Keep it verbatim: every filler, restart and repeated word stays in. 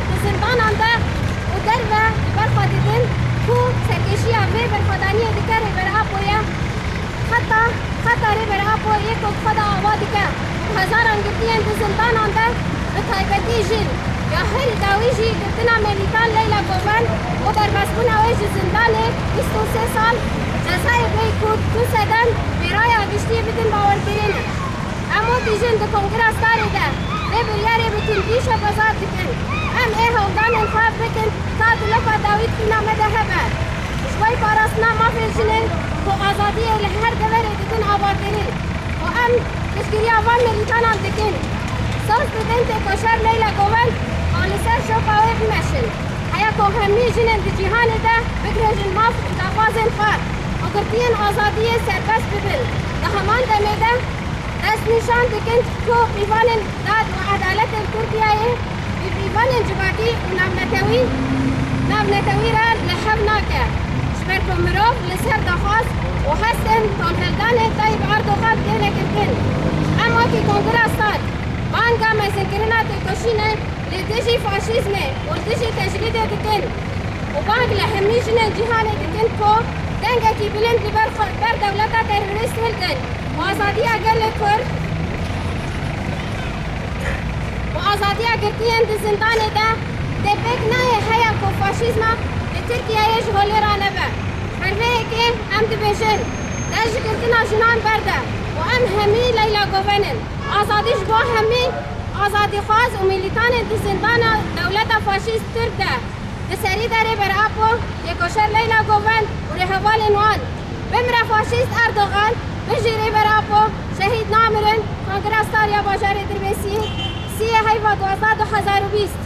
Di zindanan de û derve li ber xwe didin ku serkêşiya vê berxwedaniyê dike Rêber Apo ye. Xeta, xeta Rêber Apo yê ku bi xwe de ava dike. Hezaran girtiyên di zindanan de, bi taybetî jin ya herî dawî jî girtina Melîtan Leyla Goven û derbasbûna wê ji zindanê bîst û sê sal cezayê bêyî ku tu seden vê raya giştiyê bidin bawerkirinê. Em wekî jin di Kongra Starê de vê biryarê bi tundî şermezar dikin. Em ê hewldanên xwe bikin ta dilopa dawî tîna me de hebe. Ji bo parastina mafê jinên ku azadiyê li her deverê didin avakirin û em piştgiriya van milîtanan dikin. Soz didin têkoşer Leyla Goven û li ser şopa wê bimeşin. Heya ku hemî jinên di cîhanê de bidirêjin maf û daxwazên xwe û girtiyên azadiyê serbest bibin. Di heman demê de destnîşan dikin ku pîvanên dad û edaletê li Tirkiyeyê bi pîvanên civakî û navnetewî, navnetewî re li hev nake. Ji ber ku mirov li ser daxwaz û hestên tonheldanê Tayyip Erdogan têne girtin. Em wekî Kongra Star banga mezinkirina têkoşînê li dijî faşîzmê û li dijî tecrîdê dikin û bang li hemî jinên cîhanê dikin ku dengekî bilind li ber xwe, ber dewleta terorîst hildin û azadiya gelê Kurd û azadiya girtiyên di zindanê de dê pêk nayê heya ku faşîzma li Tirkiyeyê ji holê ranebe. Ji ber vê yekê em dibêjin, dest ji girtina jinan berde û em hemî Leyla Goven in. Azadî ji bo hemî azadîxwaz û milîtanên di zindana dewleta faşîst Tirk de. Di serî de Rêber Apo, têkoşer Leyla Goven û rêhevalên wan. Bimre faşîst Erdogan, bijî Rêber Apo, şehîd namirin, Kongra Star ya Bajarê Dirbêsiyê, siyê heyva duwazdeh du hezar û bîst.